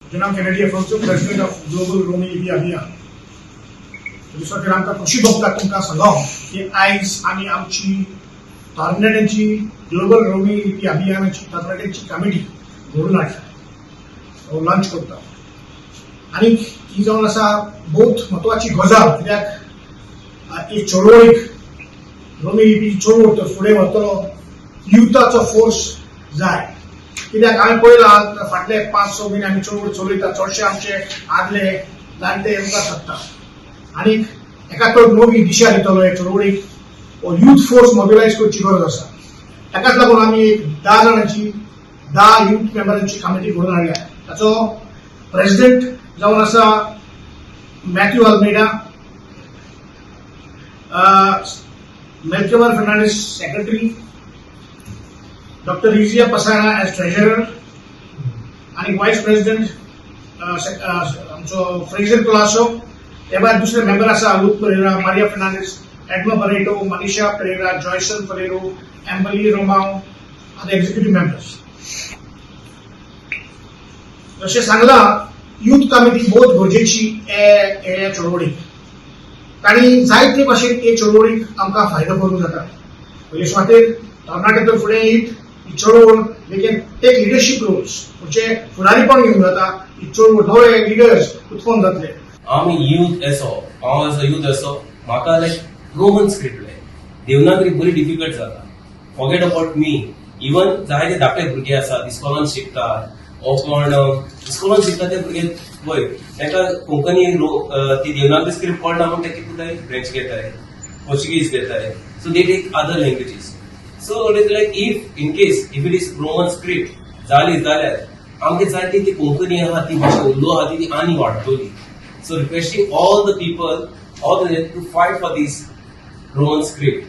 म्हजें नांव Kennedy Afonso, President of Global Romi Lipi Abhiyan. दुसरो आमकां खोशी भोगता तुमकां सांगो की आयज आमी आमची तरणाट्यांची ग्लोबल रोमी लिपी अभियानाची तरणाट्यांची कमिटी घडोवन हाडल्या, लॉन्च करता. आनी ही जावन आसा बहुत म्हत्वाची गजाल, कित्याक ही चळवळीक, रोमी लिपी चळवळ तर फुडें व्हरतलो युथाचो फोर्स जाय. कित्याक हांवें पळयलां, फाटले 5-6 म्हयने आमी चळवळ चलयता, चडशे आमचे आदले जाणटे आमकां सोदता आनी एका तो नवी दिशा दितलो हे चळवळीक युथ फोर्स मोबिलायज करची गरज आसा. ताकाच लागून आमी एक 10 जाणांची, 10 युथ मेंबरांची कमिटी घडोवन हाडल्या. ताचो प्रेसिडेंट जावन आसा मॅथ्यू अल्मेडा, मेल्केवर फर्नांडीस सेक्रेटरी, डॉक्टर रिजिया पसाना एज ट्रेजरर आणि व्हायस प्रेसिडेंट आमचो फ्रेझर कुलासो. ते भायर दुसरे मेंबर आसा लूक परेरा, मारिया फर्नांडीस, एडमो बरेटो, मनीषा परेरा, जॉयसन फरेरो, एम्बली रोमाव आनी एक्झिक्युटिव्ह मेंबर्स. जशें सांगलां, युथ कमिटी बहुत गरजेची हे हे चळवळीक. तांणी जायते भाशेन हे चळवळीक आमकां फायदो करूंक जाता. पयले सुवातेर तरणाटे तर फुडें येत ही चळवळ they can take leadership roles, म्हणजे फुडारीपण घेवंक जाता. ही चळवळ नवे लिडर्स उत्पन्न जातले. आमी यूथ असो, हांव एज अ यूथ असो, म्हाका लायक रोमन स्क्रिप्ट लायक देवनागरी बरी डिफिकल्ट जाता. फॉरगेट अबाउट मी, इवन जायते धाकटे भुरगे आसात, इस्कॉलान शिकतात ओ कोण इस्कॉलान शिकता ते भुरगे पळय, तांकां कोंकणी ती देवनागरी स्क्रिप्ट कळना म्हूण ते कितें जाय, फ्रेंच घेताय, पोर्चुगीज घेताय, so they take other languages. So it is like if in case if it is Roman script जाली जाल्यार आमकां जाय ती कोंकणी आहा, ती भाशा उल्लो आहा, ती आनी वाडटली. So requesting all the people, all the to fight for this Roman script.